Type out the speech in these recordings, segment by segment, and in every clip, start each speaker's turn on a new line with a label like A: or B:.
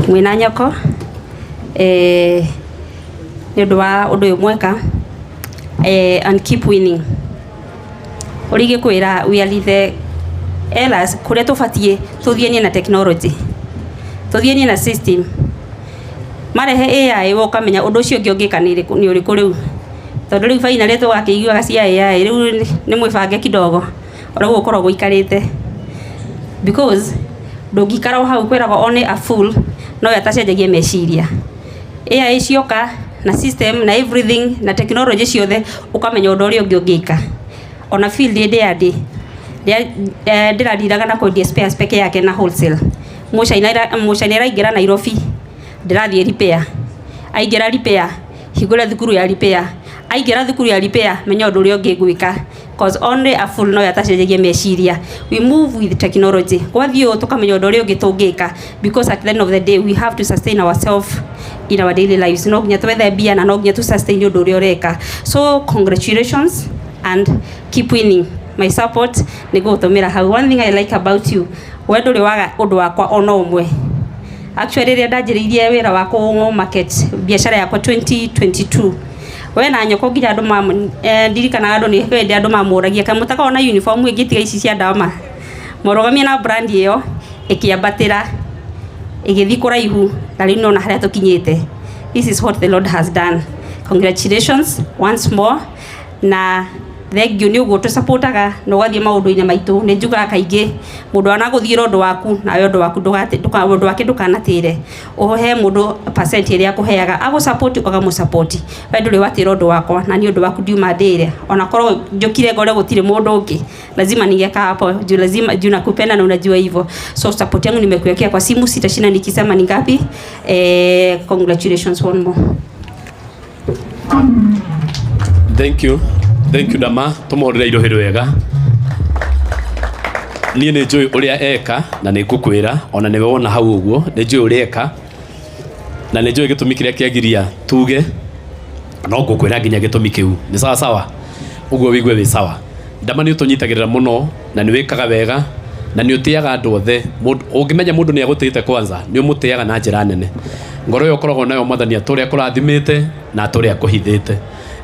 A: Mwĩna nyoko nĩ ũndũ wa ũndũ ũyũ mweka and keep winning. Ũrĩa ingĩkwĩra, we are the elders kũrĩa tũbatiĩ tũthianie na technology, tũthianie na system. Marehe AI, we ũkamenya ũndũ ũcio ũngĩ ũngĩka nĩ ũrĩkũ, nĩ ũrĩkũ rĩu, tondũ rĩu finally tũgakĩiguaga cia AI. Rĩu nĩ mwĩbange kidogo ũrĩa gũkorwo gũikarĩte, because ndũngĩikara o hau. Kwĩragwo only a fool no atacenjagie meciria. AI cioka na system na everything na technology ciothe, ũkamenya ũndũ ũrĩa ũngĩ ũngĩka. Ona field ĩndĩ ndĩ ndĩrandiraga na kwendia spares peke yake na wholesale. Mũcaina araingĩra Nairobi, ndĩrathiĩ repair. Aingĩra repair, hingũra thukuru ya repair. Aingĩra thukuru ya repair, menya ũndũ ũrĩa ũngĩ ngwĩka, cause only a fool no atacenjagie meciria. We move with technology. Gwathiĩ ũũ, tũkamenya ũndũ ũrĩa ũngĩ tũngĩka, because at the end of the day we have to sustain ourselves in our daily lives. No nginya twethe mbia na no nginya tu sustain ũndũ ũrĩa ũreka. So congratulations and keep winning. My support nĩ gũgũtũmĩra hau. One thing I like about you, we ndũrĩ waga ũndũ wakwa ona ũmwe. Actually, rĩrĩa ndanjĩrĩirie wĩra wa kũ market biacara yakwa 2022, we na nyoko nginya andũ ma ndirikanaga andũ nĩ hĩndĩ andũ mamũragia kamũ mũtakoragwo na uniform ĩngĩ tiga ici cia ndama. Mũrũgamie na brand ĩyo ĩkĩambatĩra, ĩgĩthiĩ kũraihu, na rĩu nĩona harĩa tũkinyĩte. This is what the Lord has done. Congratulations once more na thengiũ nĩ ũguo tũcapotaga na ũgathiĩ maũndũ-inĩ maitũ. Nĩ njugaga kaingĩ, mũndũ anagũthiĩra ũndũ waku, nawe ũndũ waku ũndũ wake ndũkanatĩre. Ũhe mũndũ percent ĩrĩa akũheaga, agũ support, ũkamũ support. We ndũrĩ watĩra ũndũ wakwa, na niĩ ũndũ waku ndiuma ndĩre. Ona korwo njũkire ngore gũtirĩ mũndũ ũngĩ, lazima ningekaa hapo juu lazima, juu nakupenda na unajua hivyo. So support yangu nimekuwekea kwa simu, sitashinda nikisema ni ngapi. Congratulations one more.
B: Thank you, thank you. Dama tũmũhũrĩre irohĩ rwega. Niĩ nĩ njũĩ ũrĩa eka na nĩ ngũkwĩra ona nĩwe wona hau ũguo. Nĩ njũĩ ũrĩa eka na nĩ njũĩ gĩtũmi kĩrĩa kĩagiria tuge, no ngũkwĩra nginya gĩtũmi kĩu nĩ sawa sawa ũguo wĩigue wĩ sawa. Ndama, nĩ ũtũnyitagĩrĩra mũno na nĩ wĩkaga wega na nĩ ũtĩaga andũ othe. Ũngĩmenya mũndũ nĩ agũtĩĩte, kwanza nĩ ũmũtĩaga na njĩra nene. Ngoro ĩyo ũkoragwo nayo, Mwathani atũrĩa akũrathimĩte na atũrĩa akũhithĩte.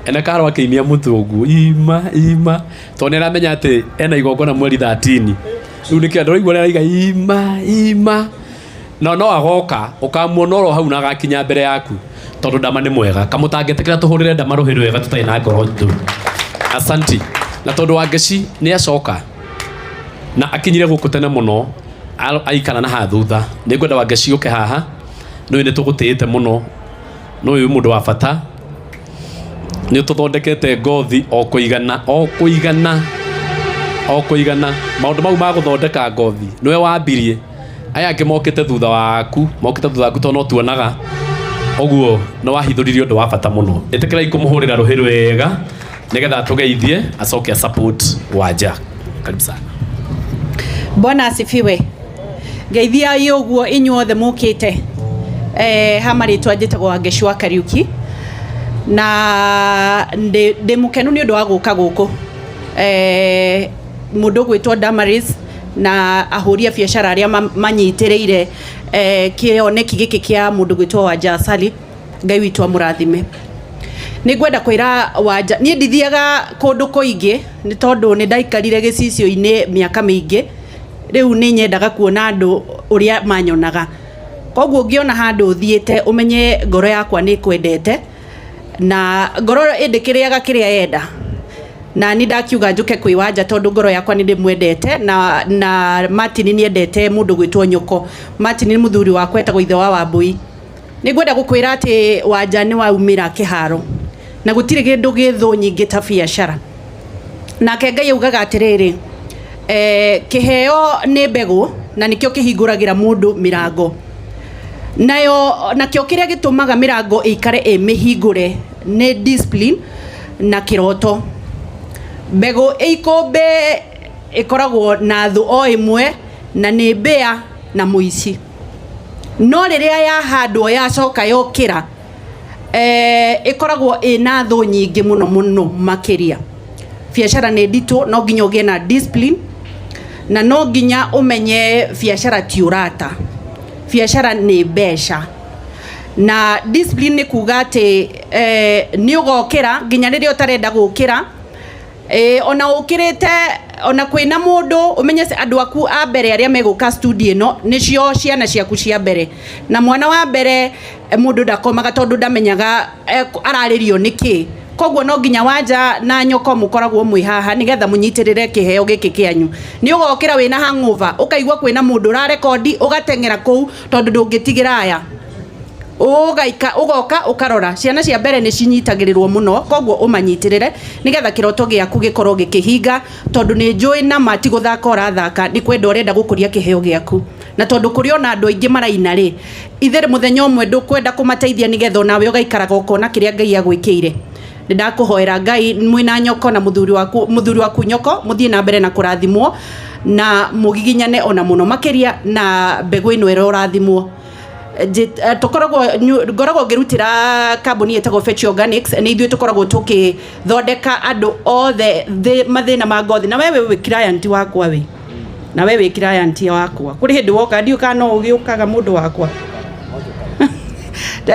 B: Ene karo akĩinia mũtwe ũguo ima ima, tondũ nĩ aramenya atĩ ena igongona mweri 13. Rĩu nĩkĩo andũ araigua araiga ima ima, no no agoka ũkamuona oro hau na agakinya mbere yaku, tondũ Ndama nĩ mwega. Kamũtangĩtĩkĩra, tũhũrĩre Ndama rũhĩ rwega tũtarĩ na ngoro njũru. Asanti. Na tondũ Wangeci nĩ acoka na akinyire gũkũ tene mũno, aikara na haha thutha, nĩ ngwenda Wangeci ũke haha. Nĩ nĩ tũgũtĩĩte mũno, nĩ ũyũ mũndũ wa bata, nĩ ũtũthondekete ngothi o kũigana, o kũigana, o kũigana. Maũndũ mau ma gũthondeka ngothi nĩwe wambirie, aya angĩ mokĩte thutha waku, mokĩte thutha waku, tondũ no tuonaga ũguo nĩ wahithũririe ũndũ wa bata mũno. Ĩtĩkĩrai kũmũhũrĩra rũhĩ rwega nĩgetha atũgeithie, acoke support Wanja. Karibu sana.
C: Bwana asifiwe. Ngeithiai ũguo inyuothe mũkĩte. Ha marĩtwa njĩtagwo Wangeci wa Kariuki na ndĩ mũkenu nĩ ũndũ wa gũka gũkũ. Mũndũ ũgwĩtwo Damaris na ahũri a biacara arĩa manyitĩrĩire kĩoneki gĩkĩ kĩa mũndũ gwĩtwo Wanja Asali, Ngai witũ amũrathime. Nĩ ngwenda kwĩra Wanja, niĩ ndithiaga kũndũ kũingĩ nĩ tondũ nĩ ndaikarire gĩcicio-inĩ mĩaka mĩingĩ. Rĩu nĩ nyendaga kuona andũ ũrĩa manyonaga, koguo ũngĩona handũ thiĩte, ũmenye ngoro yakwa nĩ ĩkwendete, na ngoro ĩndĩ kĩrĩaga kĩrĩa yenda. Na nĩ ndakiuga njũke kwĩ Wanja tondũ ngoro yakwa nĩ ndĩmwendete, na Martin nĩ endete mũndũ gwĩtwo nyoko. Martin nĩ mũthuri wakwa, etagwo ithe wa Wambui. Nĩ ngwenda gũkwĩra atĩ Wanja, nĩ waumĩra kĩharo na gũtirĩ kĩndũ gĩ thũ nyingĩ ta biacara. Nake Ngai augaga atĩrĩrĩ, kĩheo nĩ mbegũ na nĩkĩo kĩhingũragĩra mũndũ mĩrango nayo, nakĩo kĩrĩa gĩtũmaga mĩrango ĩikare ĩ mĩhingũre nĩ discipline na kĩroto. Mbegũ ĩikũmbĩ ĩkoragwo na thũ o ĩmwe, na nĩ mbĩa na mũici. No rĩrĩa yahandwo, yacoka yokĩra, ĩkoragwo ĩna thũ nyingĩ mũno mũno makĩria. Biacara nĩ nditũ, no nginya ũgĩe na discipline na no nginya ũmenye biacara ti ũrata. Biacara nĩ mbeca na discipline nĩ kuga atĩ nĩ ũgokĩra nginya rĩrĩa ũtarenda gũkĩra. Ona ũkĩrĩte ona kwĩna mũndũ ũmenye andũ aku a mbere arĩa megũka studio ĩno nĩcio ciana ciaku cia mbere, na mwana wa mbere mũndũ ndakomaga tondũ ndamenyaga ararĩrio nĩkĩ. Koguo no nginya Wanja na nyoko mũkoragwo mwĩ haha nĩgetha mũnyitĩrĩre kĩheo gĩkĩ kĩanyu. Nĩ ũgokĩra wĩna hangover, ũkaigua kwĩna mũndũ ũrarekondi, ũgateng'era kũu tondũ ndũngĩtigĩra aya. Ũgaika ũgoka ũkarora ciana cia mbere nĩ cinyitagĩrĩrwo mũno, koguo ũmanyitĩrĩre nĩgetha kĩroto gĩaku gĩkorwo gĩkĩhinga, tondũ nĩ njũĩ nama ti gũthaka ũrathaka, nĩ kwenda ũrenda gũkũria kĩheo gĩaku. Na tondũ kũrĩ ona andũ aingĩ maraina rĩ, itherĩ mũthenya ũmwe ndũkwenda kũmateithia nĩgetha onawe ũgaikaraga ũkona kĩrĩa Ngai agwĩkĩire. Nĩ ndakũhoera Ngai mwĩna nyoko na mũthuri waku nyoko mũthiĩ na mbere na kũrathimwo na mũgiginyane ona mũno makĩria na mbegũ ĩno ĩrorathimwo. Tũkoragwo ngoragwo ngĩrutĩra kambuni ĩtagwo Fetch Organics. Nĩ ithuĩ tũkoragwo tũkĩthondeka andũ othe mathĩna ma ngothi. Na wewe wĩ client wakwa, wĩ na we wĩ client wakwa, kũrĩ hĩndĩ woka, ndiũ kana no ũgĩũkaga mũndũ wakwa.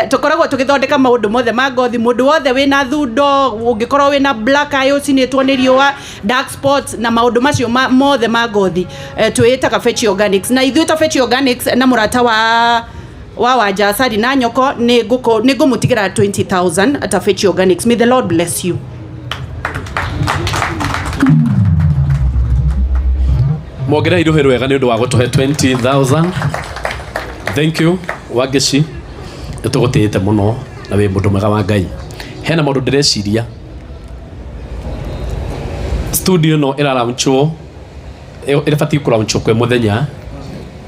C: Tũkoragwo tũgĩthondeka maũndũ mothe ma ngothi, mũndũ wothe wĩna thundo, ũngĩkorwo wĩna black eye ũcinĩtwo nĩ riũa, dark spots na maũndũ macio mothe ma ngothi. Twĩĩtaga Fetch Organics, na ithuĩ ta Fetch Organics na mũrata wa Wanja Asali na nyoko nĩ ngũmũtigĩra 20,000 ta Fetch Organics. May the Lord bless you.
B: Mwongerei rũhĩ rwega nĩ ũndũ wa gũtũhe 20,000. Thank you, Wangeci, nĩ tũgũtĩĩte mũno na wĩ mũndũ mwega wa Ngai. Hena maũndũ ndĩreciria, studio ĩno ĩraraunchwo, ĩrabatiĩ kũraunchwo kwĩ mũthenya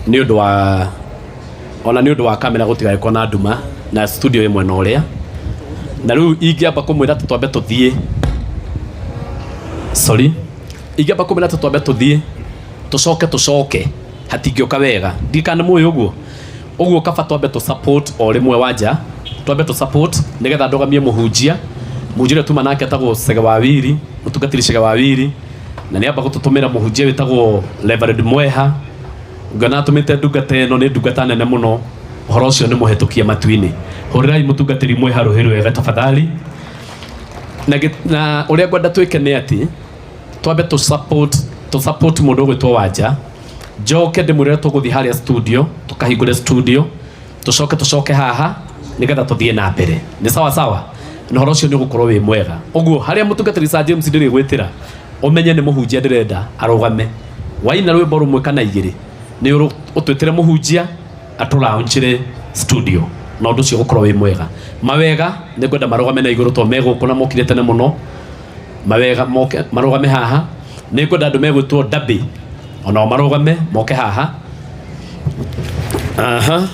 B: nĩ ũndũ wa ona nĩ ũndũ wa kamera gũtigagĩkorwo na nduma na studio ĩ mwena ũrĩa. Na rĩu ingĩamba kũmwĩra atĩ twambe tũthiĩ, sorry, ingĩamba kũmwĩra atĩ twambe tũthiĩ tũcoke tũcoke, hatingĩũka wega. Ndirikana nĩ mũĩ ũguo ũguo, kaba twambe tũ support o rĩmwe Wanja, twambe tũ support nĩgetha ndũgamie mũhunjia. Mũhunjia ũrĩa tuma nake etagwo Cege wa Wiri, mũtungatĩri Cege wa Wiri, na nĩ amba gũtũtũmĩra mũhunjia wĩtagwo Reverend Mweha. Ngona atũmĩte ndungata ĩno, nĩ ndungata nene mũno, ũhoro ũcio nĩ mũhetũkie matu-inĩ. Hũrĩrai mũtungatĩri Mweha rũhĩ rwega tafadhali. Na ũrĩa ngwenda twĩke nĩ atĩ twambe tũ support mũndũ ũgwĩtwo Wanja, njoke ndĩmwĩre tũgũthiĩ harĩa studio tũkahingũre studio, tũcoke tũcoke haha nĩgetha tũthiĩ na mbere. Nĩ sawa sawa, na ũhoro ũcio nĩ ũgũkorwo wĩ mwega. Ũguo harĩa mũtungatĩri Sir James ndĩrĩgwĩtĩra, ũmenye nĩ mũhunjia ndĩrenda arũgame waina rwĩmbo rũmwe kana igĩrĩ, nĩ ũtwĩtĩre mũhunjia atũraunchĩre studio na ũndũ ũcio ũgũkorwo wĩ mwega. Mawega nĩ ngwenda marũgame na igũrũ tondũ megũkũ na mokire tene mũno. Mawega moke marũgame haha. Nĩ ngwenda andũ megwĩtwo Dabi onao marũgame moke haha. Aha,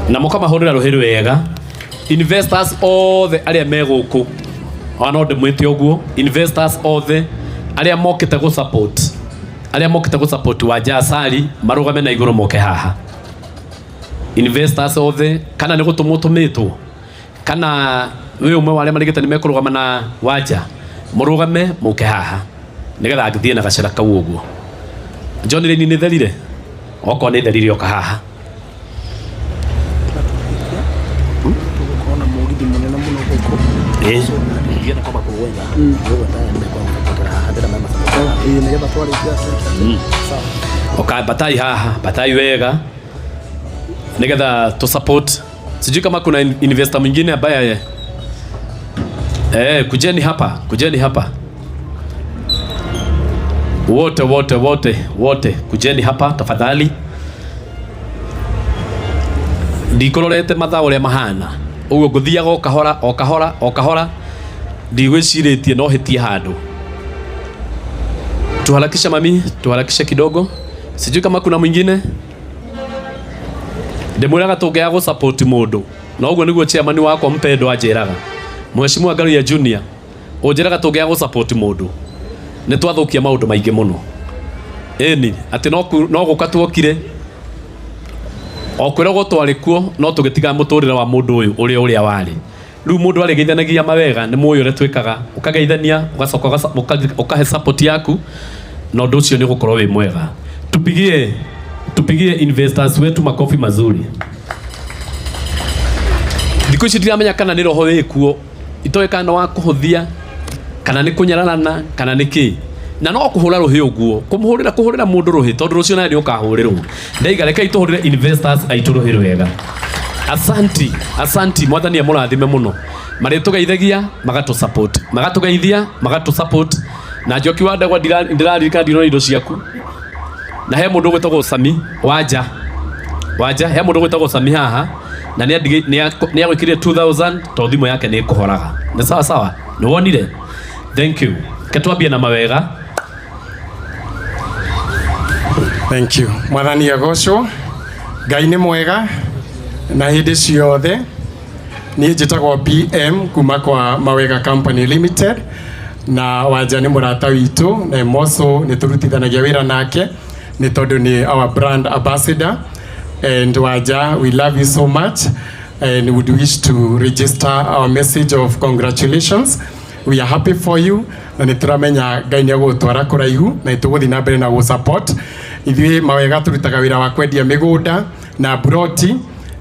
B: na mũkamahũrĩra rũhĩ rwega. Investors othe arĩa me gũkũ, ona no ndĩmwĩte ũguo, investors othe arĩa mokĩte gũ support, arĩa mokĩte gũ support Wanja Asali, marũgame na igũrũ moke haha. Investors othe, kana nĩ gũtũmwo tũmĩtwo, kana wĩ ũmwe wa arĩa marigĩte nĩ mekũrũgama na Wanja, mũrũgame mũke haha nĩgetha ngĩthiĩ na gacĩra kau ũguo. John Raini nĩ therire, okorwo nĩ therire oka haha.
D: Tũgũkorwo na mũgithi mũnene mũno gũkũ.
B: Ngĩenda kwamba kũgwetha gwetha aya nĩmekũgũtũra haha ndĩra mema.
D: Ĩĩ, nĩgetha twarĩkia sawa.
B: Oka batai haha, batai wega nĩgetha tu support. Sijui kama kuna investor mwingine ambaye, kujeni hapa, kujeni hapa wote wote wote wote, kujeni hapa tafadhali. Ndikũrorete mathaa ũrĩa mahana ũguo, ngũthiaga o kahora o kahora o kahora, ndigwĩcirĩtie no hĩtie handũ. Tuharakishe mami, tuharakishe kidogo. Sijui kama kuna mwingine. Ndĩmwĩraga tũngĩaga gũ support mũndũ, na ũguo nĩguo chairman wakwa mpendwa anjĩraga, Mheshimiwa Ngaruiya Junior, ũnjĩraga tũngĩaga gũ support mũndũ nĩ twathũkia maũndũ maingĩ mũno. Ĩni atĩ no gũka tuokire o kwĩragwo twarĩ kuo, no tũgĩtiga mũtũrĩre wa mũndũ ũyũ ũrĩa ũrĩa warĩ. Rĩu mũndũ arĩgeithanagia mawega, nĩ mũĩ ũrĩa twĩkaga, ũkageithania ũgacoka ũkahe support yaku na ũndũ ũcio nĩ ũgũkorwo wĩ mwega. Tupigie Tupigie investors wetu makofi mazuri. Thikũ ici ndiramenya kana nĩ roho wĩkuo, itoĩ kana nĩ wa kũhũthia, kana nĩ kũnyararana, kana nĩ kĩ, na no kũhũra rũhĩ ũguo, kũmũhũrĩra, kũhũrĩra mũndũ rũhĩ, tondũ rũcio nawe nĩ ũkahũrĩrwo. Ndaiga rekei tũhũrĩre investors aitũ rũhĩ rwega. Asanti, asanti, Mwathani amũrathime mũno. Marĩtũgeithagia magatũ support, magatũgeithia magatũ support. Na Njoki wa Ndegwa, ndĩraririkana ndinona indo ciaku. Na he mũndũ ũgwĩtagwo Sami Wanja, Wanja, he mũndũ ũgwĩtagwo Sami haha, na nĩ agwĩkĩrire 2000 tondũ thimũ yake nĩ ĩkũhoraga. Nĩ sawa sawa, nĩ wonire? Thank you. Ke twambie na mawega.
E: Thank you. Mwathani agocwo. Ngai nĩ mwega na hĩndĩ ciothe. Niĩ njĩtagwo BM kuma kwa Mawega Company Limited, na Wanja nĩ mũrata witũ, na Emoso nĩ tũrutithanagia wĩra nake nĩ tondũ nĩ our brand ambassador. And Wanja, we love you so much and would wish to register our message of congratulations. We are happy for you, na nĩ tũramenya Ngai nĩ egũgũtwara kũraihu, na nĩ tũgũthiĩ na mbere na gũ support. Ithuĩ Mawega tũrutaga wĩra wa kwendia mĩgũnda na buroti,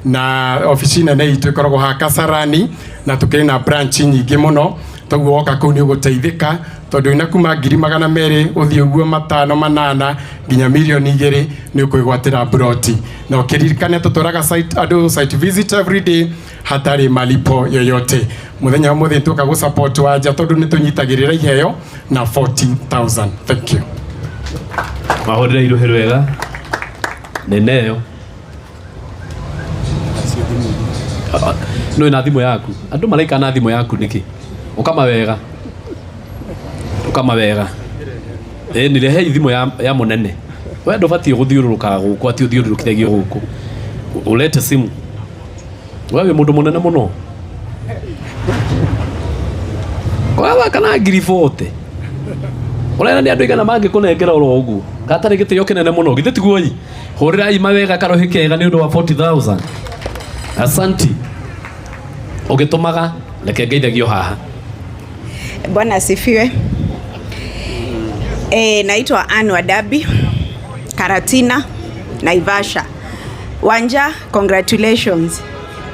E: na obici nene itũ ĩkoragwo ha Kasarani, na tũkĩrĩ na branch nyingĩ mũno. Toguo woka kũu nĩ ũgũteithĩka, tondũ wĩna kuma 200,000 ũthiĩ ũguo 5 8 nginya 2 mirioni nĩ ũkwĩgwatĩra buroti. Na ũkĩririkane tũtwaraga site, andũ site visit every day hatarĩ malipo yoyote. Mũthenya wa mũthĩ tũka gũ support Wanja tondũ nĩ tũnyitagĩrĩra iheo na 40,000. Thank you.
B: Mahũrĩre irũhĩ rwega nene ĩyo. Nĩ na thimũ yaku, andũ maraikara na thimũ yaku nĩkĩ? Ũkama wega, ũkama wega. Ĩ nĩ rehe thimũ ya mũnene. We ndũbatiĩ gũthiũrũrũkaga gũkũ, atĩ ũthiũrũrũkithagio gũkũ ũlete simu. We wĩ mũndũ mũnene mũno. Kwaga kana 40,000 ũrera nĩ andũ aigana mangĩkũnengera oro ũguo gatarĩ gĩtĩo kĩnene mũno, githĩ tiguo? I hũrĩrai mawega karũhĩ kega nĩ ũndũ wa 40,000. Asanti. Ũgĩtũmaga reke ngeithagio haha.
F: Bwana asifiwe. Naitwa Ann Wadabi, Karatina, Naivasha. Wanja, congratulations.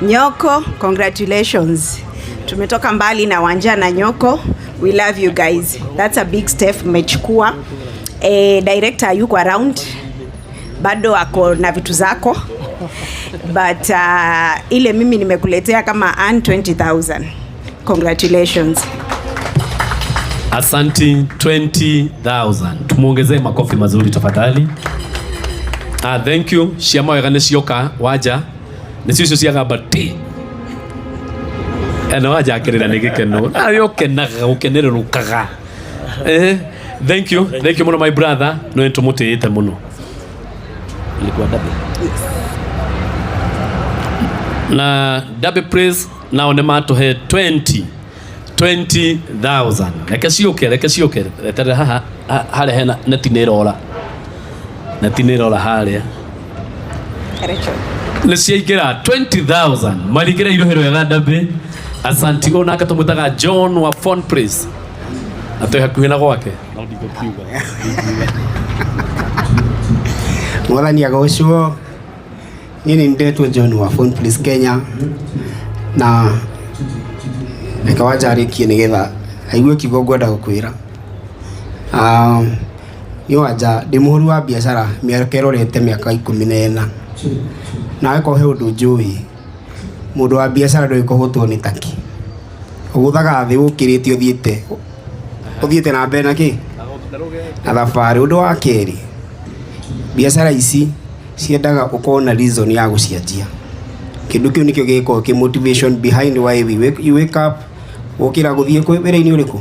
F: Nyoko, congratulations. Tumetoka mbali na Wanja na Nyoko. We love you guys. That's a big step mmechukua. Director yuko around. Bado ako na vitu zako. But ile mimi nimekuletea kama Ann 20,000. Congratulations.
B: Asanti, 20,000. Tumuongezee makofi mazuri tafadhali. Ah, thank you. Cia mawega nĩ cioka. Wanja nĩcio icio ciagamba ti ena Wanja akĩrĩra nĩ gĩkeno, nawe ũkenaga ũkenerũrũkaga. Thank you, thank you mũno, my brother. No nĩtũmũtĩĩte mũno. Ilikuwa Dabi na Dabi Praise, nao nĩ matũhe 20 20,000. Reke ciũke, reke ciũke. Eterera haha, harĩa hena neti nĩ ĩrora, neti nĩ ĩrora harĩa.
F: Rachel.
B: Nĩ ciaingĩra 20,000. Marigĩra irohero rwega Dabi, asanti. Ũyũ nake tũmwĩtaga John wa Phone Praise, na twĩ hakuhĩ na gwake no ndigũkiuga.
G: Mwathani agocwo. Niĩ nĩ ndetwo John wa Phone Place Kenya, na reke Wanja arĩkie nĩgetha aigue kiugo ngwenda gũkwĩra. Niĩ Wanja ndĩ mũhũri wa biacara mĩaka ĩrorete mĩaka 14, na angĩkorwo he ũndũ njũĩ, mũndũ wa biacara ndũĩ kũhũtwo nĩ taki ũgũthaga thĩ ũkĩrĩte, ũthiĩte na mbere na kĩ na thabarĩ. Ũndũ wa kerĩ, biacara ici ciendaga ũkorwo na reason ya gũcianjia. Kĩndũ kĩu nĩkĩo gĩgĩkorwo kĩ motivation behind why you wake up, ũkĩra gũthiĩ kwĩ wĩra-inĩ ũrĩkũ,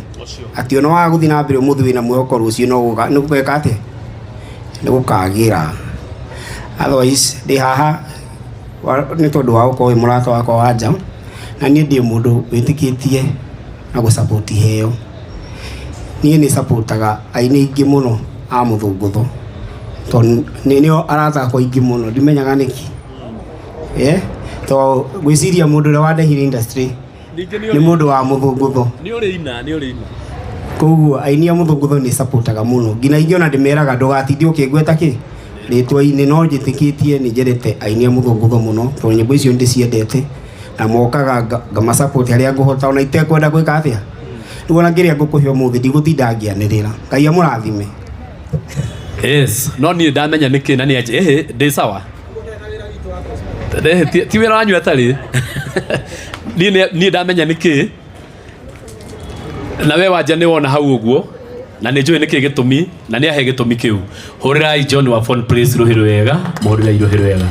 G: atĩ ona waga gũthiĩ na mbere ũmũthĩ, wĩna mwĩhoko rũciũ no nĩ gũgeka atĩa, nĩ gũkagĩra. Otherwise ndĩ haha nĩ tondũ wa gũkorwo wĩ mũrata wakwa Wanja, na niĩ ndĩ mũndũ wĩtĩkĩtie na gũ support iheo. Niĩ nĩ supportaga aini aingĩ mũno a mũthũngũtho, tondũ nĩo arata akwa aingĩ mũno. Ndimenyaga nĩkĩ, to ngwĩciria mũndũ ũrĩa wandehire industry nĩ mũndũ wa mũthũngũtho.
B: Nĩ ũrĩ ina, nĩ ũrĩ ina.
G: Koguo aini a mũthũngũtho nĩ supportaga mũno, nginya ingĩ ona ndĩmeraga ndũgatinde ũkĩngweta kĩ. Rĩtwa-inĩ no njĩtĩkĩtie nĩ njendete aini a mũthũngũtho mũno tondũ nyĩmbo icio ndĩciendete na mokaga ngamasupport harĩa ngũhota ona itekwenda gwĩka atĩa. Rĩu ona ngĩrĩa ngũkũhe ũmũthĩ ndigũtinda ngĩanĩrĩra. Ngai amũrathime.
B: Yes, no niĩ ndamenya nĩkĩ na nĩ anjĩ ĩhĩ ndĩ sawa. Ĩhĩ, ti wĩra wanyu atarĩ. Niĩ ndamenya nĩkĩ na we Wanja nĩ wona hau ũguo na nĩ njũĩ nĩkĩ gĩtũmi na nĩ ahe gĩtũmi kĩu. Hũrĩrai John wa Phone Place rũhĩ rwega, mũhũrĩrai rũhĩ rwega.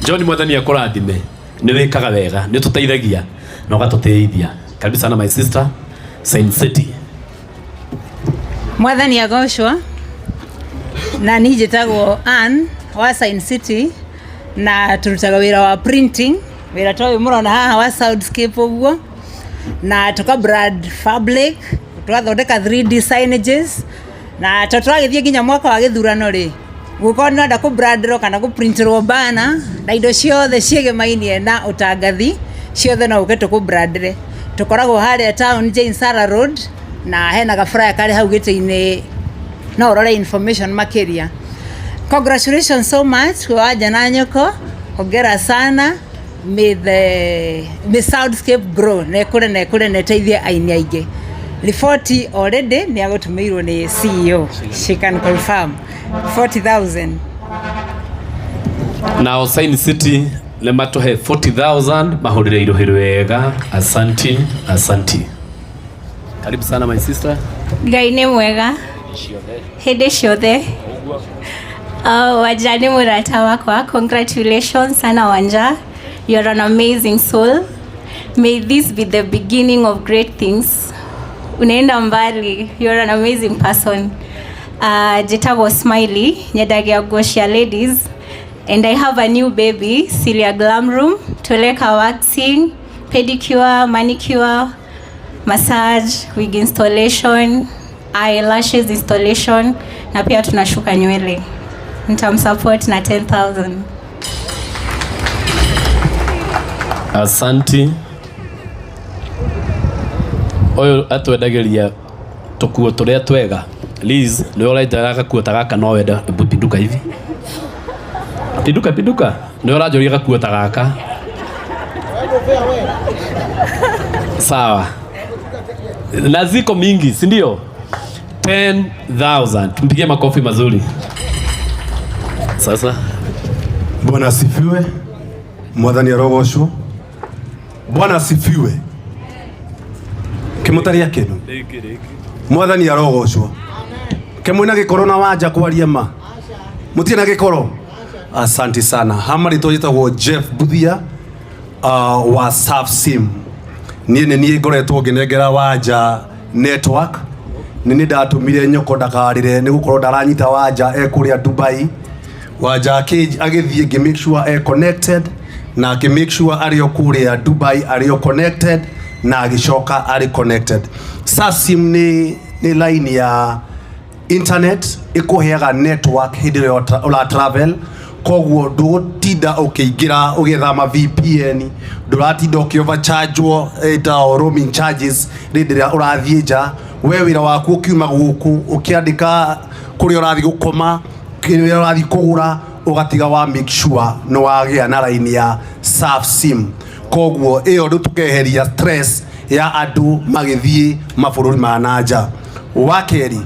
B: John, Mwathani akũrathime, nĩ wĩkaga wega, nĩ ũtũteithagia na ũgatũteithia. Karibu sana my sister, Saint City.
H: Mwathani agocwo. Na niĩ njĩtagwo Ann wa Sign City na tũrutaga wĩra wa printing, wĩra ta ũyũ mũrona haha wa soundscape ũguo, na tũka brand fabric, tũgathondeka 3D signages, na to tũragĩthiĩ nginya mwaka wa gĩthurano rĩ, gũkorwo nĩ ũrenda kũ-brandĩrwo kana kũ-printĩrwo banner na indo ciothe ciĩgemainie na ũtangathi ciothe, no ũke tũkũ-brandĩre. Tũkoragwo harĩa town, Jane Sarah Road, na hena gabura karĩ hau gĩtĩ-inĩ, no ũrore information makĩria. Congratulations so much, Wanja na Nyoko, hongera sana. May Soundscape grow na ĩkũre na ĩkũre na ĩteithie aini aingĩ. Riboti already nĩ agũtũmĩirwo nĩ CEO, she can confirm 40,000.
B: Nao Sign City nĩ matũhe 40,000, mahũrĩre irũhĩ rwega. Asanti, asanti. Karibu sana my sister.
I: Ngai nĩ mwega hĩndĩ ciothe. Wanja nĩ mũrata wakwa. Congratulations sana, Wanja. You're an amazing soul. May this be the beginning of great things. Unaenda mbali. You're an amazing person. Njĩtagwo Smiley, nyendagia nguo cia ladies, and I have a new baby, Celia Glam Room. Tũreka waxing, pedicure, manicure, massage, wig installation, eyelashes installation, na pia tunashuka nywele. Nitamsupport na 10,000.
B: Asanti. Ũyũ atwendagĩria tũkuo tũrĩa twega. Liz, nĩwe ũraitara gakuo ta gaka, no wenda. Hebu pinduka hivi, pinduka, pinduka. Nĩwe ũranjũria gakuo ta gaka. Sawa, na ziko mingi, si ndio? 10,000, tumpigie makofi mazuri sasa.
J: Bwana asifiwe. Mwathani arogocwo. Bwana asifiwe. Kimutaria kindu. Mwathani arogocwo. Kemwina gikoro na Wanja kwaria ma. Mutie na gikoro. Asante sana. Hama ritwa njĩtagwo Jeff Buthia wa Surf Sim. Niĩ nĩ niĩ ngoretwo ngĩnengera Wanja network. Nĩ nĩ ndatũmire nyoko ndakarĩre nĩ gũkorwo ndaranyita Wanja e kũrĩa Dubai. Wanja agĩthiĩ ngĩ make sure e connected na akĩ make sure arĩ o kũrĩa Dubai arĩ o connected na agĩcoka arĩ connected. Sasim nĩ line ya internet ĩkũheaga network hĩndĩ ĩrĩa ũra travel, koguo ndũgũtinda ũkĩingĩra ũgĩetha ma VPN, ndũratinda ũkĩ overchargewo ĩtagwo roaming charges hĩndĩ ĩrĩa ũrathiĩ nja. We wĩra waku ũkiuma gũkũ ũkĩandĩka kũrĩa ũrathiĩ gũkoma, kĩrĩa ũrathiĩ kũgũra, ũgatiga wa make sure nĩ wagĩa na line ya Surf Sim. Koguo ĩyo rĩu tũkeheria stress ya andũ magĩthiĩ mabũrũri ma na nja. Wa kerĩ,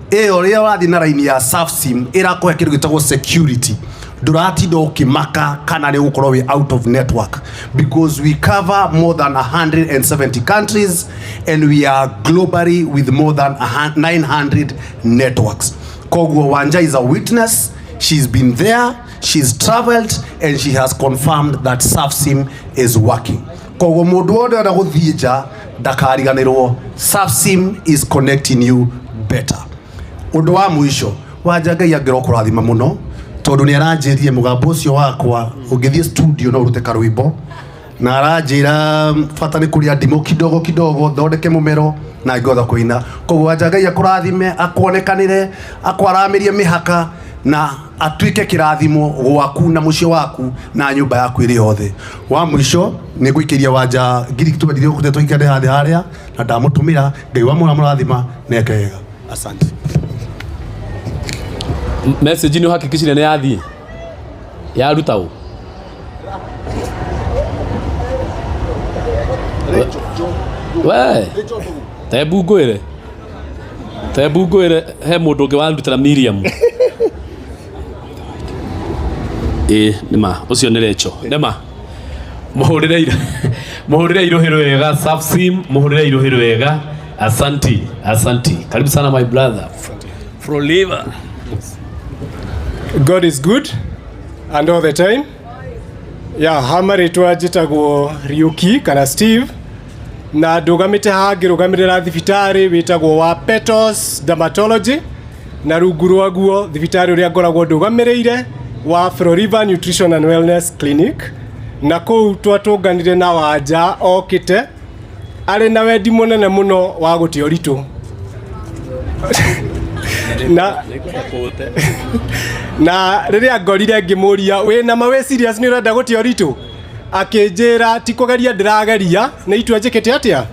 J: ĩyo rĩrĩa ũrathiĩ na line ya Surf Sim ĩrakũhe kĩndũ gĩtagwo security. Ndũratinda ũkĩmaka kana nĩ ũgũkorwo wĩ out of network, because we cover more than 170 countries and we are globally with more than 900 networks. Koguo Wanja is a witness. She's been there, she's traveled, and she has confirmed that SurfSim is working. Koguo mũndũ wothe ũrenda gũthiĩ nja ndakariganĩrwo, SurfSim is connecting you better. Ũndũ wa mũico, Wanja, Ngai angĩrwo kũrathima mũno tondũ nĩ aranjĩrire mũgambo ũcio wakwa ũngĩthiĩ studio no ũrute karwĩmbo, na aranjĩra bata nĩ kũrĩa ndimũ kidogo kidogo thondeke mũmero na ngĩhota kũina. Koguo Wanja, Ngai akũrathime, akuonekanĩre, akwaramĩrie mĩhaka na atuĩke kĩrathimo gwaku na mũciĩ waku na nyũmba yaku ĩrĩ yothe. Wa mũico, nĩ ngũikĩria Wanja ngiri twendire gũkũte tũikare hathĩ harĩa na ndamũtũmĩra. Ngai wa mũrathima na eke wega. Asante.
B: Message nĩ uhakikishire nĩ yathiĩ. Yaruta ũ? We tembu ngwĩre, tembu ngwĩre, he mũndũ ũngĩ warutĩra Miriam. Ĩ nĩma ũcio nĩ Recho, nĩma mũhũrĩre irũhĩ rwega. Safsim, mũhũrĩre irũhĩ rwega. Asanti, asanti, karibu sana my brother Froliva.
E: God is good and all the time. Yeah, hama rĩtwa njĩtagwo Riũki kana Steve, na ndũgamĩte haha ngĩrũgamĩrĩra thibitarĩ wĩtagwo wa Petals Dermatology, na rungu rwaguo thibitarĩ ũrĩa ngoragwo ndũgamĩrĩire wa Floriva Nutrition and Wellness Clinic. Na kũu twatũnganire na Wanja okĩte arĩ na wendi mũnene mũno wa gũte ũritũ, na rĩrĩa ngorire ngĩmũria, "Wĩna ma, wĩ serious, nĩ ũrenda gũte ũritũ?" Akĩnjĩra, "Ti kũgeria ndĩrageria, nĩ itua njĩkĩte atĩa,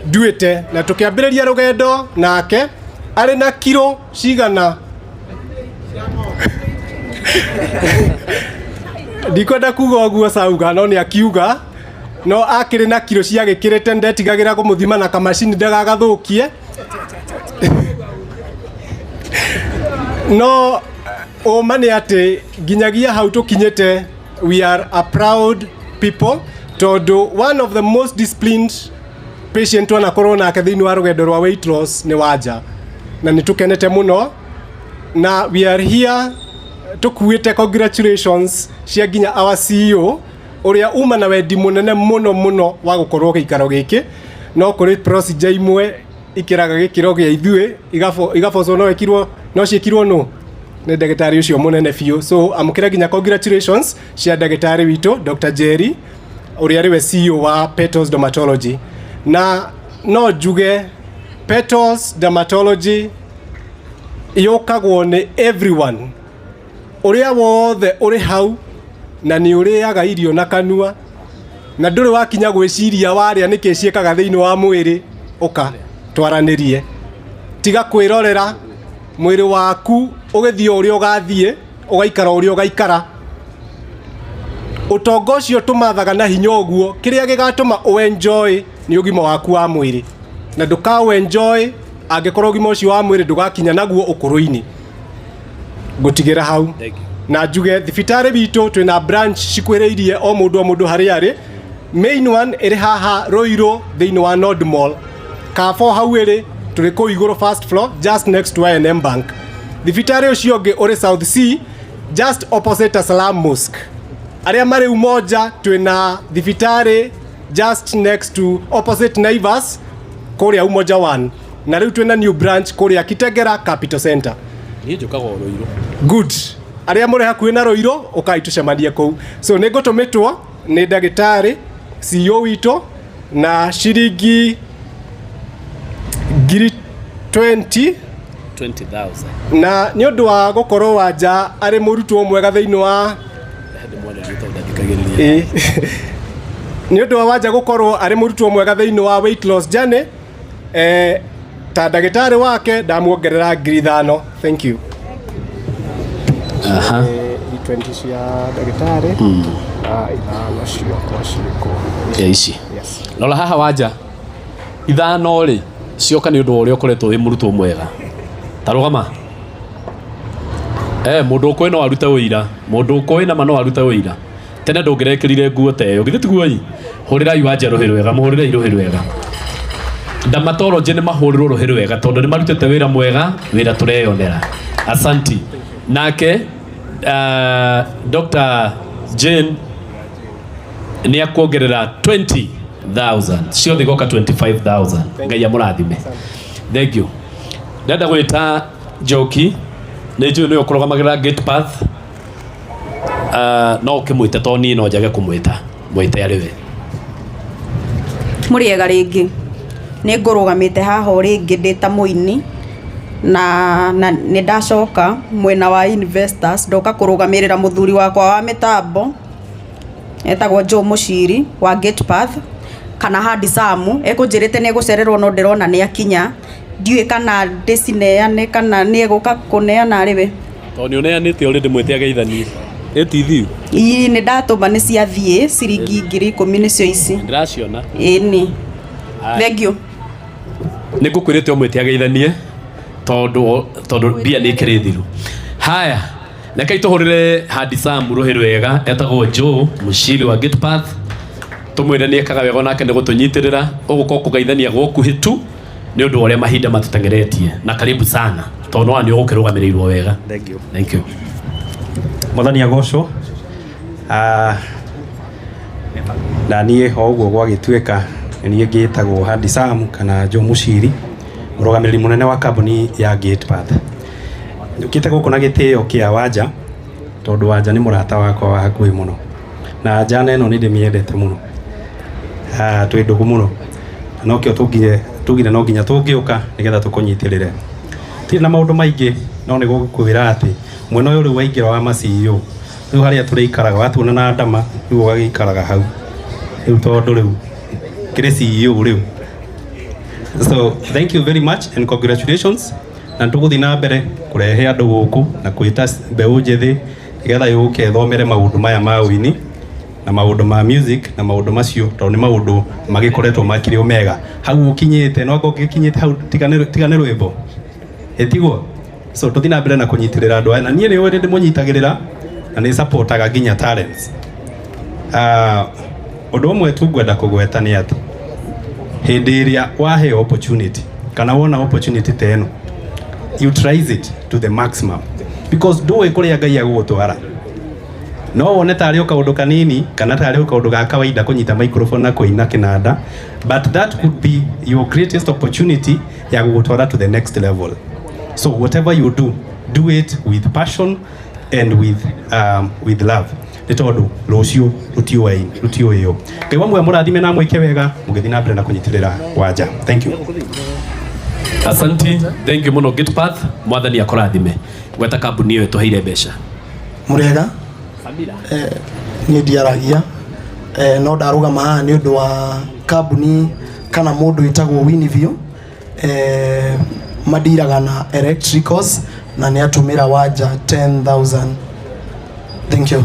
E: nduĩte." Na tũkĩambĩrĩria rũgendo nake arĩ na kiro cigana, ndikwenda kuga ũguo sauga, no nĩ akiuga, no akĩrĩ na kiro ciagĩkĩrĩte, ndetigagĩra kũmũthima na kamacini ndagagathũkie. No ũma nĩ atĩ nginyagia hau tũkinyĩte, we are a proud people, tondũ one of the most disciplined patient twanakorwo nake thĩinĩ wa rũgendo rwa weight loss nĩ Wanja, na nĩ tũkenete mũno. Na we are here tũkuĩte congratulations cia nginya our CEO, ũrĩa uma na wendi mũnene mũno mũno wa gũkorwo gĩikaro gĩkĩ, no kũrĩ procedure imwe ikĩraga gĩkĩro gĩa ithuĩ igabocwo, no ĩkirwo, no ciĩkirwo no nĩ ndagĩtarĩ ũcio mũnene biũ. So amũkĩra nginya congratulations cia ndagĩtarĩ witũ Dr. Jerry, ũrĩa arĩ we CEO wa Petals Dermatology. Na no njuge Petals Dermatology yũkagwo nĩ everyone ũrĩa wothe ũrĩ hau na nĩ ũrĩaga irio na kanua na ndũrĩ wakinya gwĩciria warĩa nĩkĩ ciĩkaga thĩinĩ wa mwĩrĩ. Ũka twaranĩrie, tiga kwĩrorera mwĩrĩ waku ũgĩthiĩ ũrĩa ũgathiĩ, ũgaikara ũrĩa ũgaikara. Ũtonga ũcio tũmathaga na hinya ũguo, kĩrĩa gĩgatũma ũenjoy nĩ ũgima waku wa mwĩrĩ, na ndũkaũ-enjoy angĩkorwo ũgima ũcio wa mwĩrĩ ndũgakinya naguo ũkũrũ-inĩ. Ngũtigĩra hau na njuge thibitarĩ witũ twĩna branch cikuhĩrĩirie o mũndũ o mũndũ harĩa arĩ. Main one ĩrĩ haha Ruiru thĩinĩ wa Nord Mall Kabo, hau ĩrĩ tũrĩ kũu igũrũ, first floor, just next to I&M Bank. Thibitarĩ ũcio ũngĩ ũrĩ South C, just opposite Salam Mosque. Arĩa marĩ Umoja, twĩna thibitarĩ just next to, opposite Naivas kũrĩa Umoja 1, na rĩu twĩna new branch kũrĩa Kitengera Capital Center.
B: Niĩ njũkaga o Ruiru.
E: Good, arĩa mũrĩ hakuhĩ na Ruiru, ũkai tũcemanie kũu. So nĩ ngũtũmĩtwo nĩ ndagĩtarĩ CEO witũ na ciringi 20,000.
B: 20,000.
E: Na nĩ ũndũ wa gũkorwo Wanja arĩ mũrutwo mwega thĩinĩ wa
B: Ndĩmwarĩrie tondũ ndathikagĩrĩria.
E: Ĩĩ. Nĩ ũndũ wa Wanja gũkorwo arĩ mũrutwo mwega thĩinĩ wa weight loss journey, ta ndagĩtarĩ wake ndamuongerera 5,000. Thank you.
B: Aha.
E: 20 cia ndagĩtarĩ na ithano ciakwa ciĩkwo.
B: Ya ici.
E: Yes.
B: Rora haha Wanja, ithano rĩ cioka nĩ ũndũ wa ũrĩa ũkoretwo wĩ mũrutwo mwega. Ta rũgama. Mũndũ ũkũĩ no arute ũira, mũndũ ũkũĩ nama no arute ũira. Tene ndũngĩrekĩrire nguo ta ĩyo, githĩ tiguo? I hũrĩrai Wanja rũhĩ rwega, mũhũrĩrei rũhĩ rwega. Dermatology nĩ mahũrĩrwo rũhĩ rwega tondũ nĩ marutĩte wĩra mwega, wĩra tũreyonera. Asanti. Nake Dr. Jane nĩ akuongerera 20,000, ciothe igoka 25,000. Ngai amũrathime. Thank you. Ndenda gwĩta Njoki, nĩ njũĩ nĩwe ũkũrũgamagĩrĩra Gate Path. No ũkĩmwĩte to niĩ no njage kũmwĩta, mwĩte arĩ we.
F: Mũrĩega rĩngĩ. Nĩ ngũrũgamĩte haha o rĩngĩ ndĩ ta mũini, na nĩ ndacoka mwena wa investors, ndoka kũrũgamĩrĩra mũthuri wakwa wa mĩtambo etagwo Joe Mũciri wa Gate Path kana Hadi Samu. Ekũnjĩrĩte nĩ egũcererwo, no ndĩrona nĩ akinya. Ndiũĩ kana ndĩcineane kana nĩ egũka kũneana arĩ we.
B: Tondũ nĩ ũneanĩte already, mwĩte ageithanie. Ĩtithiu.
F: Ii nĩ ndatũma nĩ ciathiĩ ciringi 10,000 nĩcio ici.
B: Ndĩraciona.
F: Ĩni.
B: Aya.
F: Thank you.
B: Nĩ ngũkwĩrĩte ũmwĩte ageithanie tondũ tondũ mbia nĩ ikĩrĩ thiru. Haya, rekei tũhũrĩre Handisamu rũhĩ rwega etagwo Joe Mũciri wa Gatepath, tũmwĩre nĩ ekaga wega onake nĩ gũtũnyitĩrĩra ũgũka kũgeithania gwokuhĩ tu nĩ ũndũ wa ũrĩa mahinda matũteng'eretie, na karibu sana tondũ nĩwona nĩ ũgũkĩrũgamĩrĩirwo wega.
K: Thank you.
B: Thank you.
K: Mwathani agocwo. Ah, na niĩ o ũguo gwagĩtuĩka nĩ niĩ ngĩtagwo Handi Sam kana Joe Muciri, mũrũgamĩrĩri mũnene wa kambuni ya Gatepath. Njũkĩte gũkũ na gĩtĩo kĩa Wanja tondũ Wanja nĩ mũrata wakwa wa hakuhĩ mũno, na njana ĩno nĩ ndĩmĩendete mũno. Ah, twĩ ndũgũ mũno na nokĩo tũngire tugire no nginya tũngĩũka nĩgetha tũkũnyitĩrĩre. Tirĩ na maũndũ maingĩ no nĩ gũkwĩra atĩ mwena ũyũ rĩu waingĩra wa ma CEO rĩu harĩa tũrĩikaraga watuona na ndama rĩu ũgagĩikaraga hau rĩu tondũ rĩu kĩrĩ CEO rĩu. So thank you very much and congratulations, na tũgũthiĩ na mbere kũrehe andũ gũkũ na kwĩta mbeũ njĩthĩ nĩgetha yũke ĩthomere maũndũ maya ma ũini na maũndũ ma music na maũndũ macio tondũ nĩ maũndũ magĩkoretwo makĩrĩ o mega hau ũkinyĩte no ũngĩkinyĩte hau tiga nĩ rwĩmbo ĩtiguo. So tũthiĩ na mbere na kũnyitĩrĩra andũ aya na niĩ nĩ ũĩ ndĩmũnyitagĩrĩra na nĩ supportaga nginya talents. Ũndũ ũmwe tu ngwenda kũgweta nĩ atĩ hĩndĩ ĩrĩa waheo opportunity kana wona opportunity ta ĩno, utilize it to the maximum because ndũĩ kũrĩa Ngai agũgũtwara. No wone tarĩ o kaũndũ kanini kana tarĩ o kaũndũ ga kawaida kũnyita microphone na kũina kĩnanda, but that could be your greatest opportunity ya gũgũtwara to the next level. So whatever you do, do it with passion and with love, nĩ tondũ rũciũ rũtiũĩo. Ngai wa muoyo mũrathime na mwĩke wega mũgĩthiĩ na mbere na kũnyitĩrĩra Wanja. Thank you.
B: Asanti, thank you mũno Gatepath, mwathani akũrathime. Gweta kambuni ĩyo ĩtũheire mbeca.
L: Mũrĩega, niĩ ndiaragia, no ndarũgama haha nĩ ũndũ wa kambuni kana mũndũ wĩtagwo Winiview, mandiraga na electricals na nĩ atũmĩra Wanja 10,000. Thank you.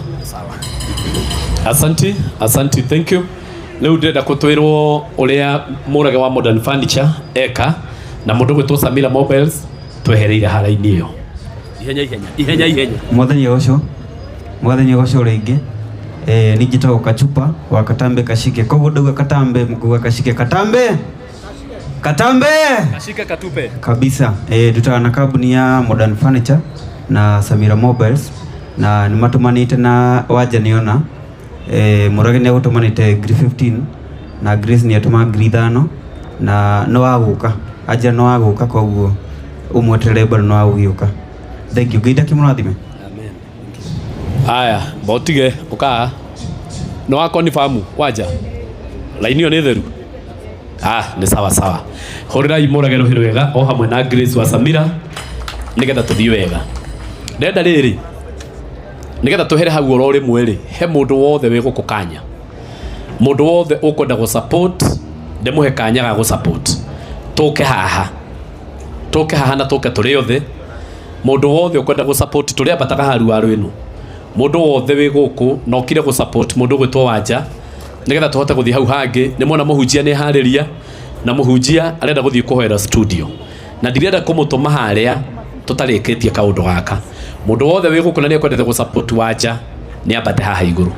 B: Asanti, asanti, thank you. Rĩu ndĩrenda kũtwĩrwo ũrĩa mũrage wa Modern Furniture eka na mũndũ gwĩtwo Samira Mobiles twehereire haraini ĩyo. Ihenya ihenya, ihenya ihenya.
M: Mwathani ũcio, mwathani ũcio rĩngĩ. Niĩ njĩtagwo Kachupa wa Katambe Kashike. Koguo ndauga Katambe mkuga Kashike. Katambe! Katambe!
B: Kashike katupe.
M: Kabisa. Ndutaga na kambuni ya Modern Furniture na Samira Mobiles na nĩ matũmanĩte na Wanja nĩona. Mũrage nĩ agũtũmanĩte 15,000 na Grace nĩ atũma 5,000 na no wagũka. Anja no wagũka koguo ũmweterere bado no wagũgĩũka. Thank you. Ngai ndakĩmũrathime.
B: Aya, botige ukaa. No wa confirm Wanja. Laini ĩyo nĩ theru. Ah, nĩ sawa sawa. Hũrĩrai mũrage rũhĩ rwega o hamwe na Grace wa Samira nĩgetha tũthiĩ wega. Ndenda rĩrĩ nĩgetha tũhere hau oro rĩmwe rĩ, he mũndũ wothe wĩ gũkũ kanya. Mũndũ wothe ũkwenda gũ support ndĩmũhe kanya ga gũ support. Tũke haha. Tũke haha na tũke tũrĩ othe. Mũndũ wothe ũkwenda gũ support tũrĩambataga haru ĩno. Mũndũ wothe wĩ gũkũ na ũkire gũ support mũndũ ũgwĩtwo Wanja nĩgetha tũhote gũthiĩ hau hangĩ. Nĩ mwona mũhunjia nĩ harĩria na mũhunjia arenda gũthiĩ kũhoera studio na ndirenda kũmũtũma harĩa tũtarĩkĩtie kaũndũ gaka. Mũndũ wothe wĩ gũkũ na nĩ ekwendete gũ support Wanja nĩ ambate haha igũrũ.